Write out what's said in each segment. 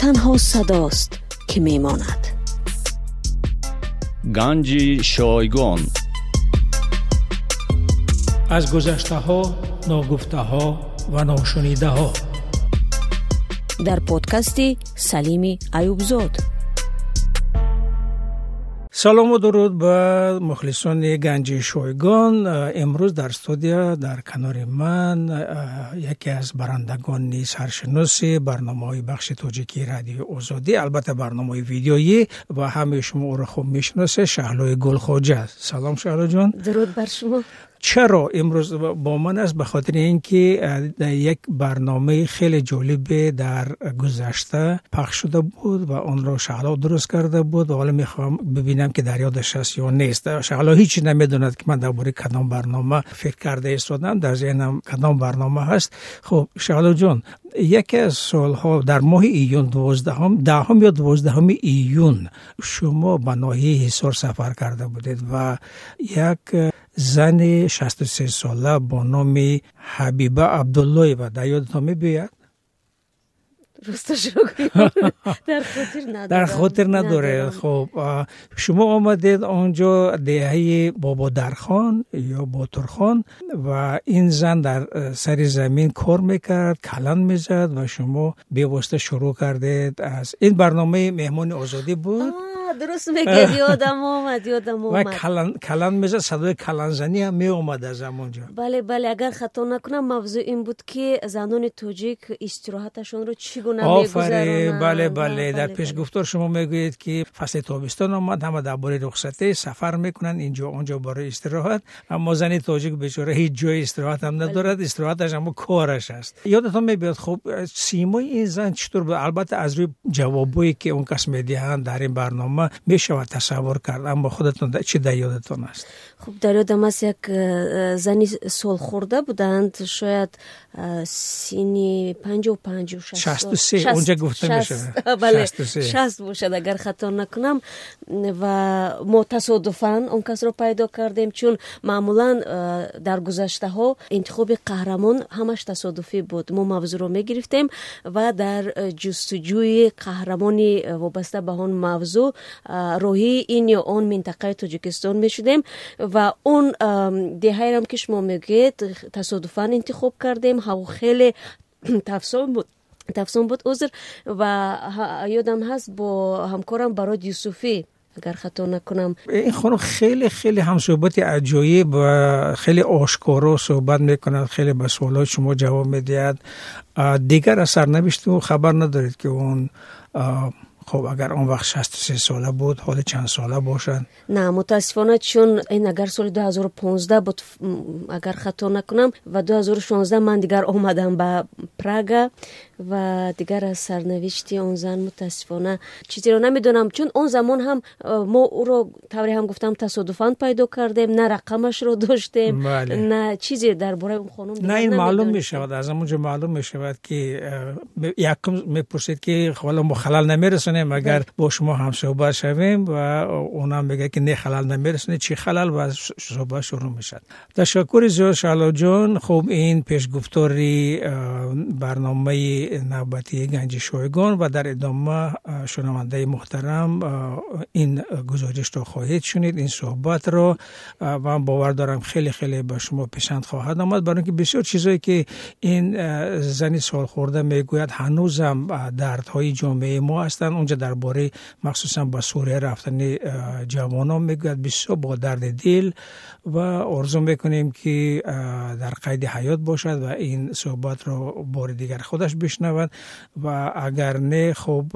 Танҳо садост, ки мемонад. Ганҷи шойгон. Аз гузаштаҳо, ногуфтаҳо ва ношунидаҳо. Дар подкасти Салими Аюбзод. Салому дуруд ба мухлисони Ганҷи шойгон. Имрӯз дар студия дар канори ман яке аз барандагони саршиноси барномаҳои бахши тоҷикии Радиои Озодӣ, албатта барномаҳои видеоӣ, ва ҳамаи шумо ӯро хуб мешиносед, Шаҳлои Гулхоҷа. Салом, Шаҳлоҷон. Дуруд бар шумо. Чаро имрӯз бо ман аст? Ба хотири ин ки як барномаи хеле ҷолибе дар гузашта пахш шуда буд ва онро Шаҳло дуруст карда буд ва ҳоло мехоҳам бибинам, ки дар ёдаш аст ё нест. Шаҳло ҳеҷ намедонад, ки ман дар бораи кадом барнома фикр карда истодам, дар зеҳнам кадом барнома ҳаст. Хуб, Шаҳлоҷон, яке аз солҳо дар моҳи июн, 12-ҳум, 10-ҳум ё 12-ҳуми июн, шумо ба ноҳияи Ҳисор сафар карда будед ва як зани 63 сола бо номи Ҳабиба Абдуллоева дар ёдатон мебиёяд? Росташро гӯям, дар хотир надорам. Дар хотир надоред. Хуб, шумо омадед он ҷо, деҳаи Бободархон ё Ботурхон, ва ин зан дар сари замин кор мекард, каланд мезад ва шумо бевосита шурӯъ кардед. Аз ин барномаи Меҳмони Озодӣ буд. Дуруст мегӯед, ёдам омад, ёдам ва омад. Каланд мезад, садои каландзанӣ ҳам меомад аз ҳамон ҷо. Бале, агар хато накунам, мавзӯъ ин буд, ки занони тоҷик истироҳаташонро чӣ гуна Офарин, бале. мегузаронанд. Бале, дар пешгуфтор шумо мегӯед, ки фасли тобистон омад, ҳама дар бораи рухсатӣ сафар мекунанд инҷо, онҷо барои истироҳат, аммо зани тоҷик бечора ҳеҷ ҷои истироҳат ҳам надорад, истироҳаташ ҳамо кораш аст. Ёдатон мебиёд, хуб, симои ин зан чӣ тур буд? Албатта, аз рӯи ҷавобҳое, ки он кас медиҳанд дар ин барнома, мешавад тасаввур кард, аммо худатон чӣ дар ёдатон аст? Хуб, дар ёдам аст, як зани солхӯрда буданд, шояд синни 55-ю 60. 63 онҷа гуфта мешавад. Бале. 63. 60 бошад, агар хато накунам. Ва мо тасодуфан он касро пайдо кардем, чун маъмулан дар гузаштаҳо интихоби қаҳрамон ҳамаш тасодуфӣ буд. Мо мавзӯъро мегирифтем ва дар ҷустуҷӯи қаҳрамони вобаста ба он мавзӯъ роҳии ин ё он минтақаи Тоҷикистон мешудем ва он деҳаерам, ки шумо мегӯед, тасодуфан интихоб кардем. Ҳаво хеле тафсон буд, узр. Ва ёдам ҳаст, бо ҳамкорам Барод Юсуфӣ, агар хато накунам. Ин хонум хеле хеле ҳамсӯҳбати аҷоиб ва хеле ошкоро суҳбат мекунад, хеле ба суолҳои шумо ҷавоб медиҳад. Дигар аз сарнавишти ӯ хабар надоред, ки он хуб, агар он вақт 63 сола буд, ҳоли чанд сола бошад? На, мутаассифона, чун ин агар соли 2015 буд, агар хато накунам, ва 2016 ман дигар омадам ба Прага ва дигар аз сарнавишти он зан, мутаассифона, чизеро намедонам, чун он замон ҳам мо ӯро, тавре ҳам гуфтам, тасодуфан пайдо кардем, на рақамашро доштем, на чизе дар бораи он хонум На, дигар ин маълум намедонистем. мешавад, аз ҳамон ҷо маълум мешавад, ки якум мепурсед, ки ҳоло мо халал намерасонем, агар бо шумо ҳамсӯҳбат шавем, ва онам мегӯяд, ки не, халал намерасонед, чӣ халал, ва суҳбат шурӯъ мешавад. Ташаккури зиёд, Шаҳлоҷон. Хуб, ин пешгуфтори барномаи навбатии Ганҷи шойгон ва дар идома, шунавандаи муҳтарам, ин гузоришро хоҳед шунид, ин суҳбатро. Ман бовар дорам, хеле хеле ба шумо писанд хоҳад омад, барои инки бисёр чизое, ки ин зани солхӯрда мегӯяд, ҳанӯзам дардҳои ҷомеаи мо ҳастанд. Онҷа дар бораи махсусан ба Сурия рафтани ҷавонон мегӯяд, бисёр бо дарди дил, ва орзу мекунем, ки дар қайди ҳаёт бошад ва ин суҳбатро бори дигар худаш бишнавад, ва агар не, хуб,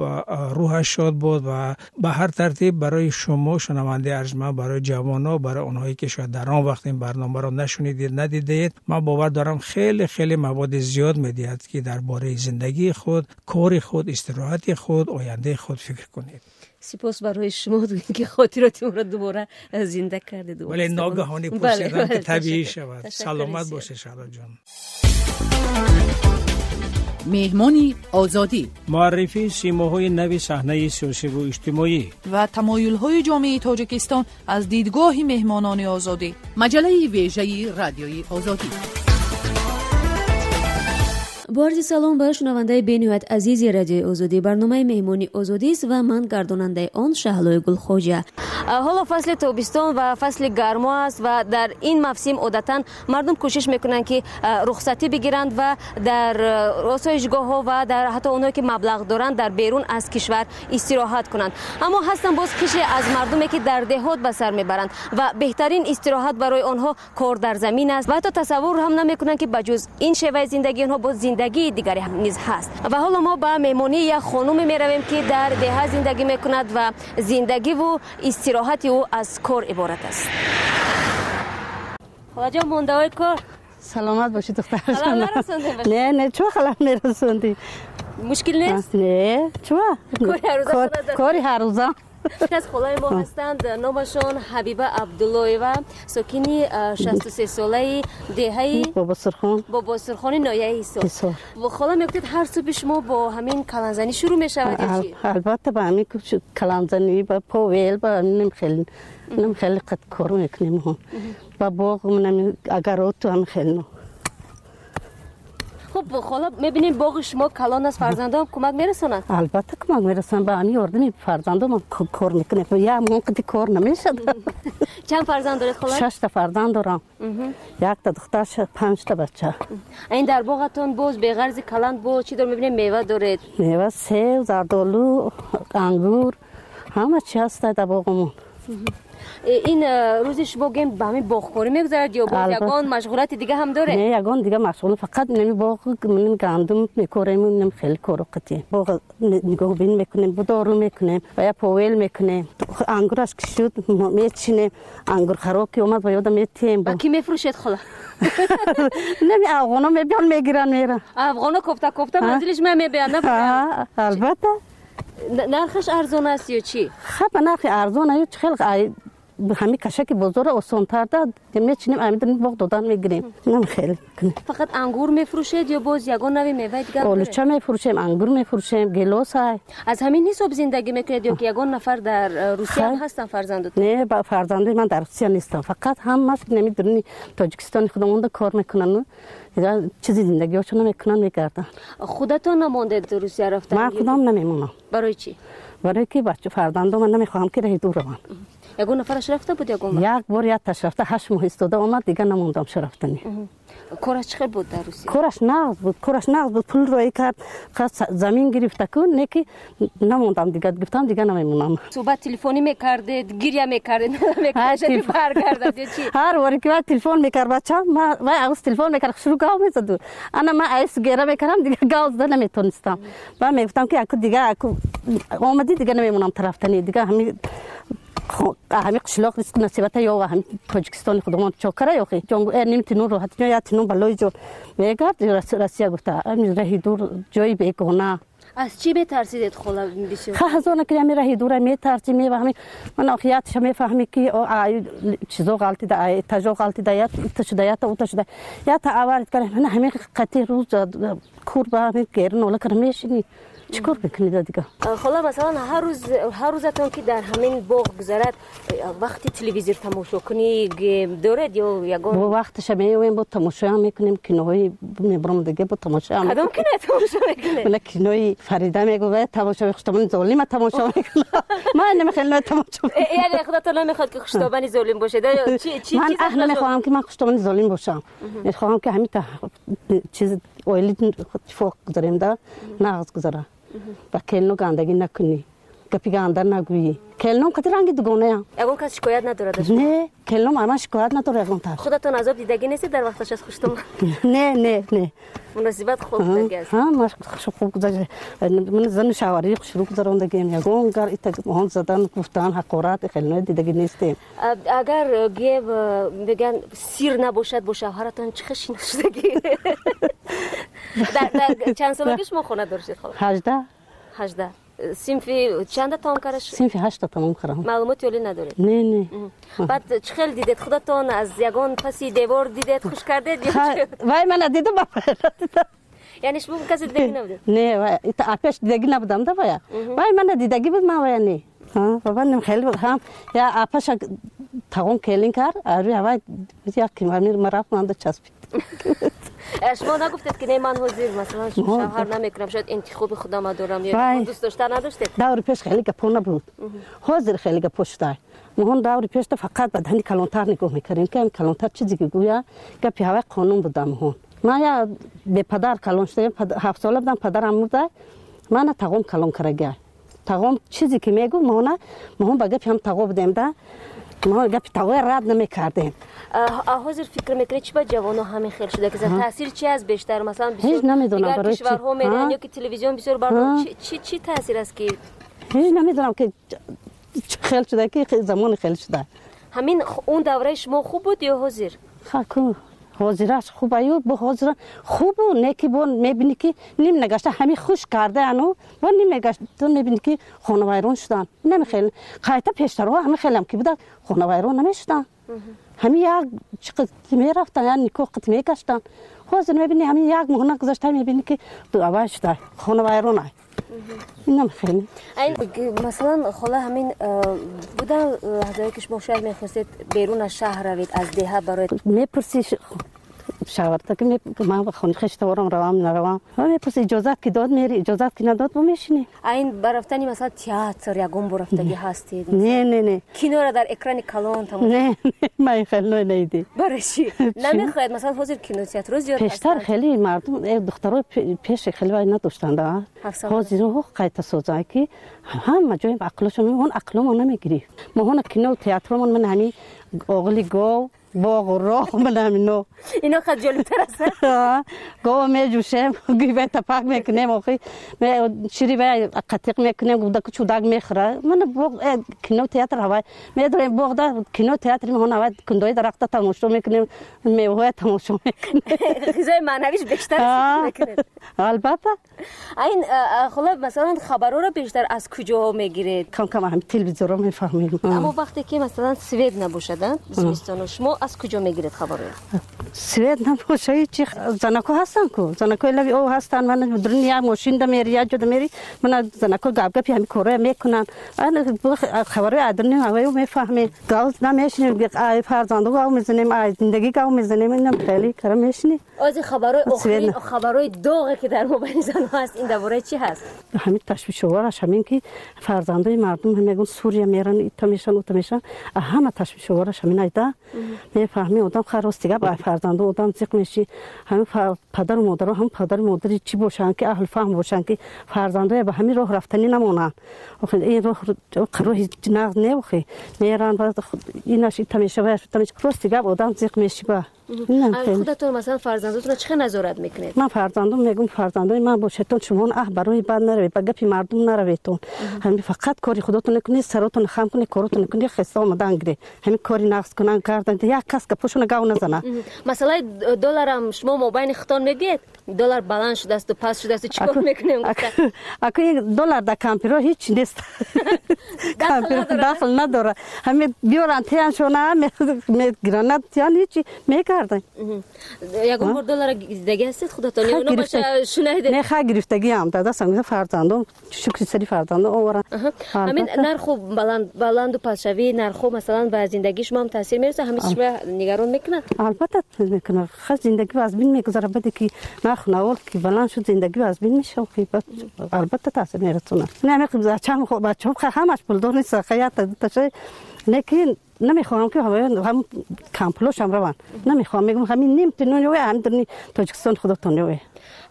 рӯҳаш шод бод. Ва ба ҳар тартиб, барои шумо, шунавандаи арҷманд, барои ҷавонҳо, барои онҳое, ки шояд дар он вақт ин барномаро нашунидед, надидаед, ман бовар дорам, хеле хеле маводи зиёд медиҳад, ки дар бораи зиндагии худ, кори худ, истироҳати худ, ояндаи худ фикр кунед. Сипос барои шумо, ки хотироти моро дубора зинда кардед. Вале ногаҳонӣ пурсидам, ки табиӣ шавад. Ташаккури Саломат зиёд. бошед, Шаҳлоҷон. Меҳмони Озодӣ. Муаррифии симоҳои нави саҳнаи сиёсиву иҷтимоӣ ва тамоюлҳои ҷомеаи Тоҷикистон аз дидгоҳи меҳмонони Озодӣ. Маҷаллаи вежаи Радиои Озодӣ. Бо арзи салом ба шунавандаи бениҳоят азизи Радиои Озодӣ. Барномаи Меҳмони Озодист ва ман гардонандаи он Шаҳлои Гулхоҷа. Ҳоло фасли тобистон ва фасли гармо аст ва дар ин мавсим одатан мардум кӯшиш мекунанд, ки рухсатӣ бигиранд ва дар осоишгоҳҳо ва дар ҳатто онҳое, ки маблағ доранд, дар берун аз кишвар истироҳат кунанд. Аммо ҳастанд боз қишре аз мардуме, ки дар деҳот ба сар мебаранд ва беҳтарин истироҳат барои онҳо кор дар замин аст ва ҳатто тасаввур ҳам намекунанд, ки ба ҷуз ин шеваи зиндагии онҳо боз зиндагии дигаре низ ҳаст. Ва ҳоло мо ба меҳмонии як хонуме меравем, ки дар деҳа зиндагӣ мекунад ва зиндагиву истироҳати ӯ аз кор иборат аст. Холаҷон, мондаҳои кор? Саломат бошӣ, духтар. Халал нарасондем? Не, не, чӯ халал мерасондӣ? Мушкил нест? Не, чӯ? Кори ҳаррӯза. Аз холаи мо ҳастанд, номашон Ҳабиба Абдуллоева, сокини 63-солаи деҳаи Бобосурхон, Бобосурхони ноҳияи Ҳисор. Хола, мегуфтед, ҳар субҳи шумо бо ҳамин каланзанӣ шурӯъ мешавад ё чӣ? Албатта, ба ҳамин каланзанӣ, ба повел, ба ним хеле қад кор мекунем, ба боғ, агароту ҳам хелно. Хуб, хола, мебинем, боғи шумо калон аст. Фарзандон кӯмак мерасонанд? Албатта, кӯмак мерасонанд. Ба ҳамин ёрдами фарзандон кор мекунем, як монқиди кор намешад. Чанд фарзанд доред, хола? Шашта фарзанд дорам, якта духтар, панҷта бача. Ин дар боғатон боз беғарзи каланд боз чӣ дор? Мебинем, мева доред. Мева, сев, зардолу, ангур, ҳама чи ҳаста дар боғамон. Ин рӯзи шумо гем ба ҳамин боғкорӣ мегузарад ё боз ягон машғулияти дига ҳам доред? Не, ягон дига машғул, фақат нами боғ, гандум мекорем, нами хеле кору қатӣ боғ нигоҳбин мекунем, дору мекунем ва я повел мекунем. Ангураш ки шуд, мечинем. Ангур хароб ки омад, ба ёда метиҳем. Ба кӣ мефурӯшед, хола? Нами афғоно мебиён, мегиранд, меран. Афғоно кофта кофта манзили шумо мебиёнд? Албатта. Нархаш арзон аст ё чӣ? Ха, ба нархи арзон аю, хеле ҳамин кашаки бозорро осонтар да мечинем, ҳамин боғ додан мегирем. Нам хеле. Фақат ангур мефурӯшед ё боз ягон нави меваи дигар? Олуча мефурӯшем, ангур мефурӯшем, гелос ай. Аз ҳамин ҳисоб зиндагӣ мекунед ё ки ягон нафар дар Русия ҳам ҳастанд фарзандотон? Не, фарзандои ман дар Русия нестанд, фақат ҳамаш нами дуруни Тоҷикистони худамонда кор мекунанд, чизи зиндагиҳошонро мекунанд, мегарданд. Худатон намондед Русия рафтан? Ман худам намемонам. Барои чӣ? Барои ки бача фарзандо ман намехоҳам, ки раҳи дур раванд. Ягон нафараш рафта буд ягон вақт? Як бор якташ рафта, 8 моҳ истода омад, дига намондам рафтанӣ. Кораш чӣ хел буд дар Русия? Кораш нағз буд, кораш нағз буд, пул роӣ кард, замин гирифта ку, не ки намондам, дига гуфтам, дига намемонам. Суҳбат телефонӣ мекардед, гиря мекардед, баргардад ё чӣ? Ҳар боре ки вай телефон мекард, бачам вай агз телефон мекард, хушрӯ гав мезаду, ана ман айс гера мекардам, дига гав зада наметонистам. Баъд мегуфтам, ки аку дига аку омадӣ, дига намемонам тарафтанӣ, дига ҳами қишлоқ ризқу насибата ё ҳами Тоҷикистони худомон чокара ёхи ним тинун роҳат, я тинун балои ҷо мегард. Россия гуфта, раҳи дур, ҷои бегона. Аз чӣ метарсидед, хола, бисёр? Ха, ҳазона ки ҳами раҳи дура метарсӣ, мефаҳмӣ, ман охиятша мефаҳмӣ, ки чизо ғалтида, этажо ғалтида, ита шуда, ята ута шуда, ята аварид кара, ман ҳами қати рӯз кур ба ҳами герин ола кара мешинӣ, чӣ кор мекунӣ дига? Хола, масалан, ҳар рӯз, ҳар рӯзатон ки дар ҳамин боғ гузарад, вақти телевизор тамошо кунӣ доред ё ягон? Бо вақташа меоем, бо тамошоам мекунем, киноҳои мебурам, дига бо тамошоам. Кадом кино тамошо мекунед? Мана кинои Фарида мегӯяд, тамошо, Хуштомани золима тамошо мекунам. Ман намехеле тамошо. Яъне худатон намехоҳад, ки хуштомани золим бошед? Ман аҳ намехоҳам, ки ман хуштомани золим бошам. Мехоҳам, ки ҳамин чиз оили иттифоқ гузарем да, нағз гузара, ба келно гандагӣ накунӣ, гапи ганда нагӯӣ. Келном қати ранги дугонаям. Ягон кас шикоят надорад? Не, келном ама шикоят надорад ягон тар. Худатон азоб дидагӣ нестед дар вақташ аз хуштоман? Не, не, не. Муносибат хуб будаги аст? Ма хуб гузашт, зану шавҳарӣ хушрӯ гузарондагем, ягон гар он задан, гуфтан, ҳақорат хелно дидагӣ нестем. Агар гев мегӯянд, сир набошад, бо шавҳаратон чӣ хел шинос шудагӣ? Чанд солагӣ шумо хона доштед, хола? 18. 18. Синфи чанда тамом кардаш? Синфи ҳашта тамом кардам. Маълумоти олӣ надоред? Не, не. Баъд чӣ хел дидед худатон? Аз ягон паси девор дидед, хуш кардед? Вай мана дидам. Яъне шумо касе дидагӣ набудед? Не, пеш дидагӣ набудам да вая. Вай мана дидагӣ буд, ман вая не. Баба хеле ҳам я апаша тағон келин кард, вай як марафт манда часпид. Шумо нагуфтед ки не, ман ҳозир масалан шавҳар намекунам, шояд интихоби худама дорам ё дӯст дошта надоштед? Даври пеш хеле гапо набуд, ҳозир хеле гапо шуда. Моҳон даври пешта фақат ба даҳни калонтар нигоҳ мекардем, ки калонтар чизе ки гӯя, гапи ҳавай қонун буда. Моҳон ман я бепадар калон шуда, 7 сола будам, падарам мурда, мана тағом калон карагия. Тағом чизе ки мегӯ, моҳона моҳон ба гапи ҳам тағо будем да, мо гапи тағоя рад намекардем. Ҳозир фикр мекунед, чи ба ҷавоно ҳамин хел шуда ки таъсир чи аст бештар? Масалан, ҳеҷ намедонам барои кишварҳо мераванд ё ки телевизион бисёр барнома, чи таъсир аст ки? Ҳеҷ намедонам ки хел шуда, ки замони хел шуда. Ҳамин он давраи шумо хуб буд ё ҳозир? Хаку ҳозираш хуб аю, бо ҳозира хубу не ки бо мебинӣ ки ним нагашта ҳамин хуш карда ану бо ним мегашта мебинӣ ки хонавайрон шудан. Намехел қайта пештарҳо ҳамин хелам ки буда, хонавайрон намешуданд. Ҳамин як чиқит мерафтан, як никоҳ қит мегаштан. Ҳозир мебинӣ ҳамин як моҳ нагузашта мебинӣ ки авай шуда, хонавайрон ай. Инам хеле. Масалан, хола, ҳамин будан лаҳзае ки шумо шояд мехостед берун аз шаҳр равед, аз деҳа барои мепурсӣ шаварта ки ман ба хони хештаворам равам наравам, мепурсӣ, иҷозат ки дод мери, иҷозат ки надод бо мешинӣ. Айн ба рафтани масалан театр ягон бор рафтагӣ ҳастед? Не, не, не. Киноро дар экрани калон тамошо? Не, ман хеле наидӣ. Барои чӣ намехоҳед? Масалан, ҳозир кинотеатрҳо зиёд. Пештар хеле мардум, духтаро пеш хеле вай надоштанд, ҳозир қайта созанд ки ҳама ҷои ақлошон, он ақломон намегирифт. Моҳона кино театромон ман ҳамин оғли гов, боғу роҳ, ман ҳамино. Ино қад ҷолибтар аст. Гова меҷӯшем, гӯйбай тапак мекунем, охи шири вай қатиқ мекунем, гудаку чудак мехӯра. Ман боғ кино театр ҳавай медорем, боғда кино театр меҳон ҳавай кундои дарахта тамошо мекунем, меваҳоя тамошо мекунем. Ғизои маънавиш бештар мекунед. Албатта. Айн хола, масалан, хабарҳоро бештар аз куҷо мегиред? Кам кам ҳам телевизорро мефаҳмем. Аммо вақте ки масалан свет набошад, зимистоно шумо аз куҷо мегиред хабарро? Свет набоша, ҳечи, занако ҳастанд ку, занакои лави ов ҳастанд. Ман дуруни як мошин да мери, як ҷо да мери, мана занако гапгапи ҳами корҳоя мекунанд, хабарҳои адруни ҳаваю мефаҳмем. Гав намешинем, ай фарзандо гав мезанем, ай зиндагӣ гав мезанем, инам хеле кара мешинем. Ози хабарҳои охирин, хабарҳои доғе ки дар мобайни занҳо ҳаст, ин дар бораи чӣ ҳаст? Ҳамин ташвишовараш ҳамин ки фарзандои мардум мегӯн Сурия меран, ита мешан, ута мешан, ҳама ташвишовараш ҳамин айда. Мефаҳми одам хар рости гап, ай фарзандо одам зиқ меши. Ҳамин падару модаро, ҳам падару модари чӣ бошанд ки аҳли фаҳм бошанд ки фарзандоя ба ҳамин роҳ рафтанӣ намонанд. Охи ин роҳ роҳи нағз не, охи меран, инаш ита мешава, ита меша. Рости гап одам зиқ меши ба. Худатон масалан фарзандотонро чӣ хел назорат мекунед? Ман фарзандом мегӯм, фарзандои ман бошедтон, шумоон аҳ барои бад наравед, ба гапи мардум нараведтон. Ҳамин фақат кори худотон кунед, саротон хам кунед, коротон кунед, хеста омадан гиред. Ҳамин кори нағз кунанд, гарданд, як кас гапошона гав назанад. Масъалаи долларам шумо мобайни худтон мегӯед? Доллар баланд шудасту паст шудасту, чӣ кор мекунем гуфта? Аку доллар дар кампирҳо ҳеҷ нест. Дахл надорад. Ҳамин биёранд тияншона мегиранд, тиян ҳеҷи мегарданд. Ягон бор доллара гирифтагӣ ҳастед худатон ё номаша шунаидед? Не, ха гирифтагиам. Дадасам фарзандон, шукри сари фарзандон оваранд. Ҳамин нарху баланду пастшавии нархҳо масалан ба зиндагии шумо ҳам таъсир мерасад? Ҳамин шумо нигарон мекунад? Албатта мекунад. Ха зиндагӣ аз бин мегузарад, баъде ки нарху навор ки баланд шуд, зиндагӣ аз бин мешавад. Албатта таъсир мерасонад. Не, бачаам ҳамаш пулдор нест, ха якта дуташа, лекин намехоҳам ки ҳам кампулошам раванд. Намехоҳам, мегӯм ҳамин ним тинон ёве, ҳамин дурни Тоҷикистон худотон ёве.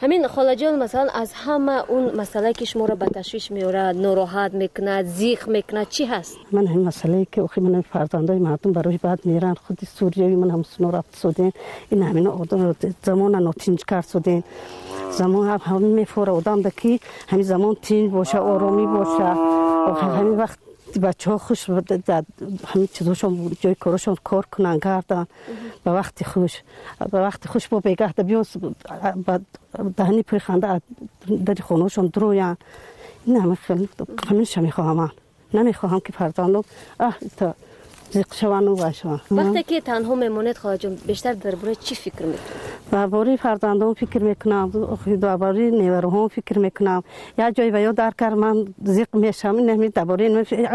Ҳамин холаҷон, масалан аз ҳама он масъалае ки шуморо ба ташвиш меорад, нороҳат мекунад, зиқ мекунад, чӣ ҳаст? Ман ҳамин масъалае ки охи ман фарзандои мардум барои бад меранд, худи Сурияи ман ҳамсуно рафт судем, ин ҳамин одам замона нотинҷ кард судем. Замон ҳамин мефора одам да ки ҳамин замон тинҷ боша, оромӣ боша. Охи ҳамин вақт бачаҳо хуш ҳамин чизошон ҷои корошон кор кунанд, гарданд ба вақти хуш, ба вақти хуш бо бегаҳда биён ба даҳни пӯи ханда дари хонаҳошон дуроянд. Ин ҳамин хеле ҳаминша мехоҳам ман. Намехоҳам ки фарзандом аҳ та зиқ шаванд вай шаванд. Вақте ки танҳо мемонед холаҷон, бештар дар бораи чӣ фикр мекунед? Дар бораи фарзандом фикр мекунам, дар бораи невараҳом фикр мекунам. Як ҷое ба ёд дар кард, ман зиқ мешавам. Ин ҳамин дар бораи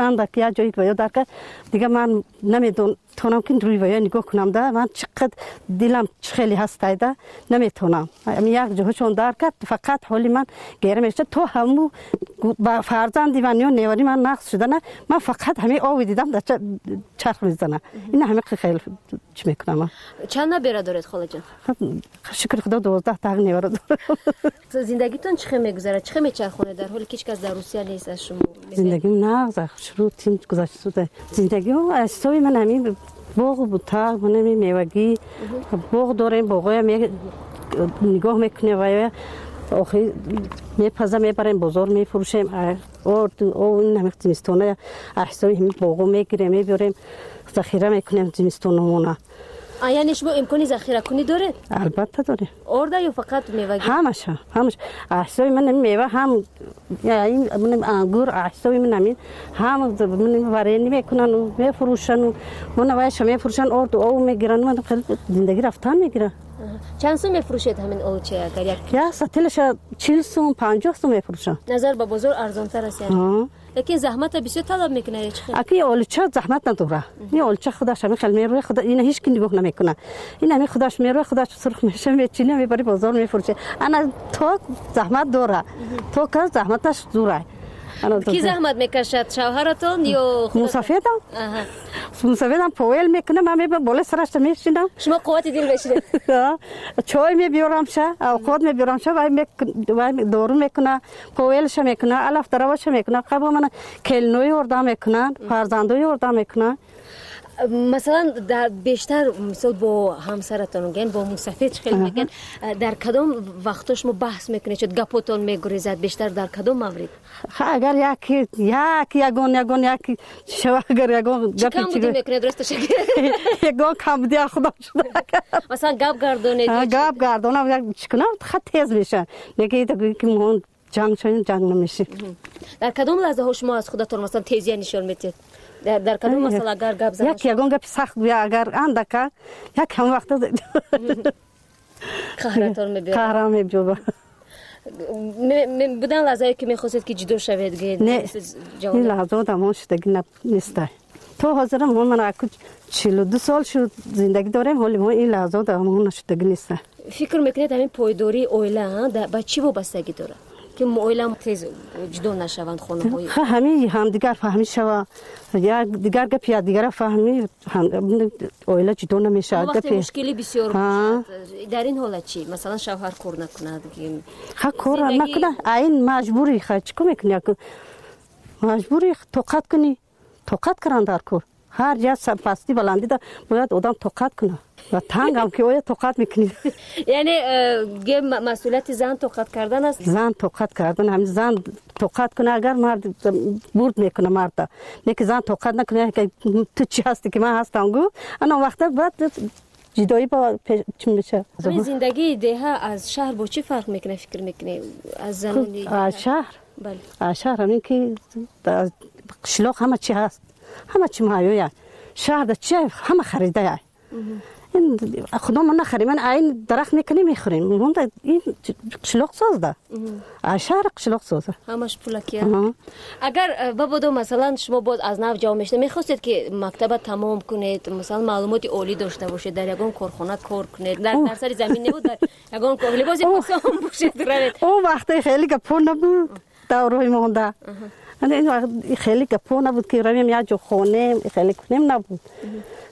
андак як ҷое ба ёд дар кард, дигар ман намедон наметавонам ки рӯи вая нигоҳ кунам да. Ман чӣ қадр дилам хеле ҳастайда, наметавонам. Як ҷоҳошон дар кард, фақат ҳоли ман гера мешавад. То ҳаму ба фарзанди ман ё невари ман нақс шудана, ман фақат ҳамин ови дидам дар чарх мезана. Ина ҳамин хеле чӣ мекунам. Чанд набера доред, холаҷон? Шукри Худо, 12 та невара дорам. Зиндагитон чӣ хел мегузарад? Чӣ хел мечархонед дар ҳоле ки ҳеҷ кас дар Русия нест аз шумо? Зиндагим нағз, шурӯъ тинҷ гузашта. Зиндагим аз ҳисоби ман ҳамин боғу бутақ, ман ҳамин мевагӣ боғ дорем, боғоя нигоҳ мекунем ва охир мепаза мебарем, бозор мефурӯшем. Орд ин ҳамин зимистона аз ҳисоби ҳамин боғо мегирем, мебиёрем, захира мекунем зимистономона. Яъне шумо имкони захиракунӣ доред? Албатта дорем. Орда ё фақат мевагӣ? Ҳамаша, ҳамаш. Аз ҳисоби ман мева ҳам ангур, аз ҳисоби ман ҳамин ҳам варени мекунанд, мефурӯшанд, мана вайша мефурӯшанд, орду ов мегиранд, ман хеле зиндагӣ рафтан мегирад. Чанд сум мефурӯшед ҳамин олуча агар як? Як сатилаша 40 сум, 50 сум мефурӯшам. Назар ба бозор арзонтар аст яъне? Лекин заҳмата бисёр талаб мекунад ё чӣ хел? Аки олуча заҳмат надора. Ин олуча худаш ҳамин хел мерӯяд, худа ина ҳеҷ ки нигоҳ намекунад. Ин ҳамин худаш мерӯяд, худаш сурх меша, мечина, мебари бозор мефурӯшад. Ана то заҳмат дора. То кас заҳматаш зура. Ки заҳмат мекашад, шавҳаратон ё мусафедам? Мусафедам поел мекунам, ман мебарам болои сарашта мешинам. Шумо қуввати дил мешинед? Чой мебиёрамша, авқот мебиёрамша, вай дору мекуна, поелша мекуна, алаф дараваша мекуна, қабо мана келинои ёрдам мекунанд, фарзандои ёрдам мекунанд. Масалан, дар бештар мисол бо ҳамсаратон ген, бо мусафед чӣ хел мегӯянд, дар кадом вақтҳо шумо баҳс мекунед, чун гапотон мегурезад, бештар дар кадом маврид? Агар як як ягон ягон як шава, агар ягон гапи чӣ камбудӣ мекунед, рост шак? Ягон камбудӣ аз худо шуда. Масалан, гап гардонед? Гап гардонам, як чӣ кунам, хат тез мешавад. Лекин ки мо ҷанг шавем, ҷанг намешем. Дар кадом лаҳзаҳо шумо аз худатон масалан тезия нишон медиҳед? Дар кадом масъала агар гап зада як ягон гапи сахт гӯя, агар андака як ҳам вақта қаҳратон мебиёрад? Қаҳрам мебиёрад. Будан лаҳзае ки мехостед ки ҷудо шавед? Не, ин лаҳзао дамон шудагӣ неста. То ҳозира мо ман аку 42 сол шуд зиндагӣ дорем, ҳоли мо ин лаҳзао дамон нашудагӣ неста. Фикр мекунед ҳамин пойдории оила ба чӣ вобастагӣ дорад? Ки оила тез ҷудо нашаванд хонаҳои? Ҳамин ҳамдигар фаҳмӣ шава, як дигар гапи якдигара фаҳмӣ, оила ҷудо намешавад. Вақте мушкилӣ бисёр бошад, дар ин ҳолат чӣ? Масалан, шавҳар кор накунад? Ха, кор накунад, айн маҷбурӣ, ха чӣ кор мекунӣ? Маҷбурӣ тоқат кунӣ, тоқат кардан дар кор. Ҳар ҷа пастӣ баландӣ да бояд одам тоқат кунад. Ва тангам ки оя тоқат мекунӣ. Яъне масъулияти зан тоқат кардан аст? Зан тоқат кардан, ҳамин зан тоқат кунад, агар мард бурд мекунад марда. Не ки зан тоқат накунад, ту чӣ ҳастӣ ки ман ҳастам гӯ, ана он вақта баъд ҷудоӣ ба чӣ мешавад. Ҳамин зиндагии деҳа аз шаҳр бо чӣ фарқ мекунад, фикр мекунед? Аз занони аз шаҳр? Бале. Аз шаҳр ҳамин ки қишлоқ ҳама чӣ ҳаст, ҳама чӣ муҳайёя. Шаҳрда чи ҳама харидая. Ин худо мо нахарем, ман айн дарахт мекунем, мехӯрем. Монда ин қишлоқ созда. Аз шаҳр қишлоқ соза. Ҳамаш пулакия. Агар бабодо масалан шумо боз аз нав ҷавон мешудед, мехостед ки мактаба тамом кунед, масалан маълумоти олӣ дошта бошед, дар ягон корхона кор кунед, дар сари замин набуд, дар ягон либоси осон пӯшед равед? Он вақте хеле гапо набуд даврои монда. Хеле гапо набуд ки равем як ҷо хонем, хеле кунем набуд.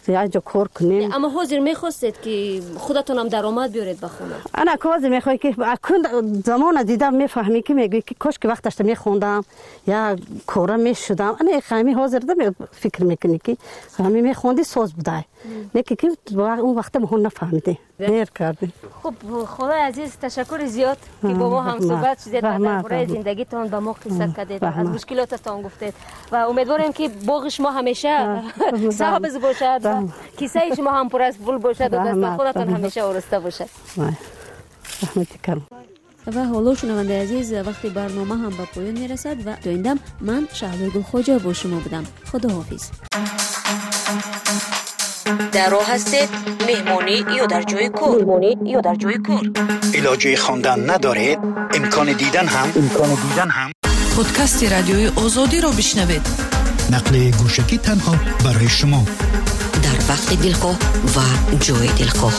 Як ҷо кор кунем. Аммо ҳозир мехостед ки худатонам даромад биёред ба хона? Ана ҳозир мехоҳӣ ки акун замона дидам мефаҳмӣ ки мегӯӣ ки кош ки вақташта мехондам, як кора мешудам. Ана ҳамин ҳозир фикр мекунӣ ки ҳамин мехонди соз будай. Не ки он вақта мо нафаҳмидем. Дер кардем. Хуб, холаи азиз, ташаккури зиёд ки бо мо ҳамсӯҳбат шудед ва дар бораи зиндагитон ба мо қисса кардед, аз мушкилотатон гуфтед ва умедворем ки боғи шумо ҳамеша сабз бошад ва кисаи шумо ҳам пур аз пул бошад ва дастархонатон ҳамеша ороста бошад. Раҳмати калон. Ва ҳоло, шунавандаи азиз, вақти барнома ҳам ба поён мерасад ва то ин дам ман Шаҳлои Гулхоҷа бо шумо будам. Худоҳофиз. Дар роҳ ҳастед, меҳмонӣ ё дар ҷои кор? Меҳмонӣ ё дар ҷои кор? Илоҷи хондан надоред, имкони дидан ҳам, имкони дидан ҳам. Подкасти радиои Озодиро бишнавед. Нақли гӯшакӣ танҳо барои шумо. Дар вақти дилхоҳ ва ҷои дилхоҳ.